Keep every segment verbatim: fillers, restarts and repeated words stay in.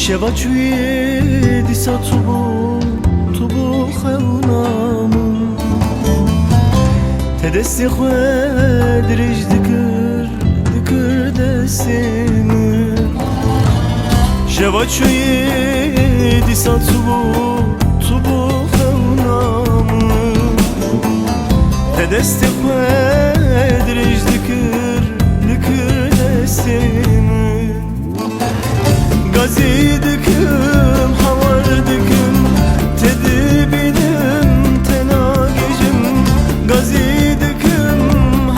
Şeva çûyî dîsa tu bû, tu bû xewna min. Te destê xwe dirêj dikir, dikir destê min. Şeva çûyî dîsa tu bû, tu bû xewna min. Te destê xwe dirêj dikir, dikir destê min. Gazî dikim, hawar dikim, te dibînim, te nagihîjim. Gazî dikim,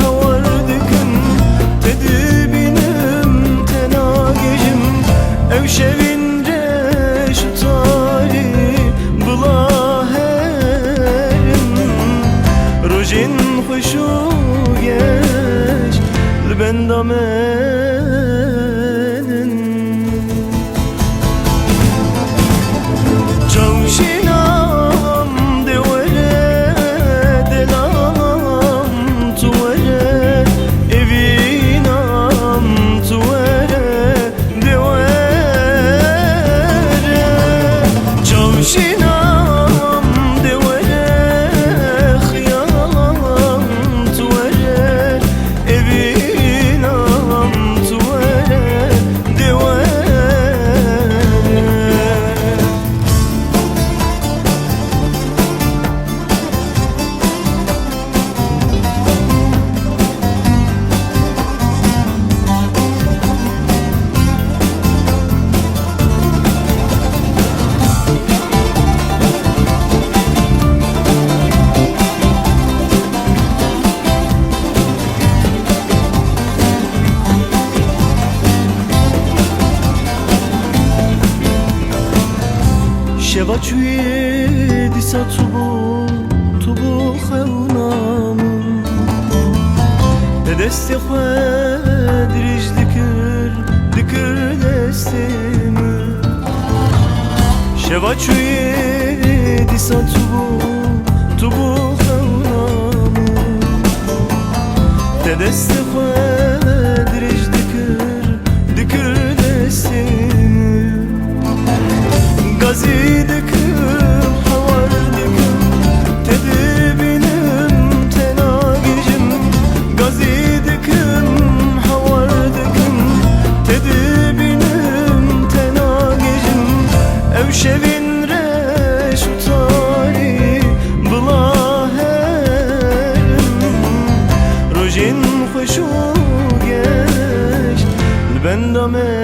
hawar dikim, te dibînim, te nagihîjim. Ew şevîn reş û tarî bila herin, rojên xweş û geş li benda me. Çavşînam de were, delam tu were, evînam tu were, de were. Çavşînam de were, xiyalam tu were, evînam tu were, de were. Şeva çûyî dîsa tu bû, tu bû xewna min. Te destê xwe dirêj dikir, dikir destê min. Şeva çûyî dîsa tu bû, tu bû xewna min. Te destê xwe dirêj dikir, dikir destê min. Gazî dikim, hawar dikim, te dibînim, te nagihîjim. Gazî dikim, hawar dikim, te dibînim, te nagihîjim. Ew şevîn reş û tarî bila herin, rojên xweş û geş li benda me.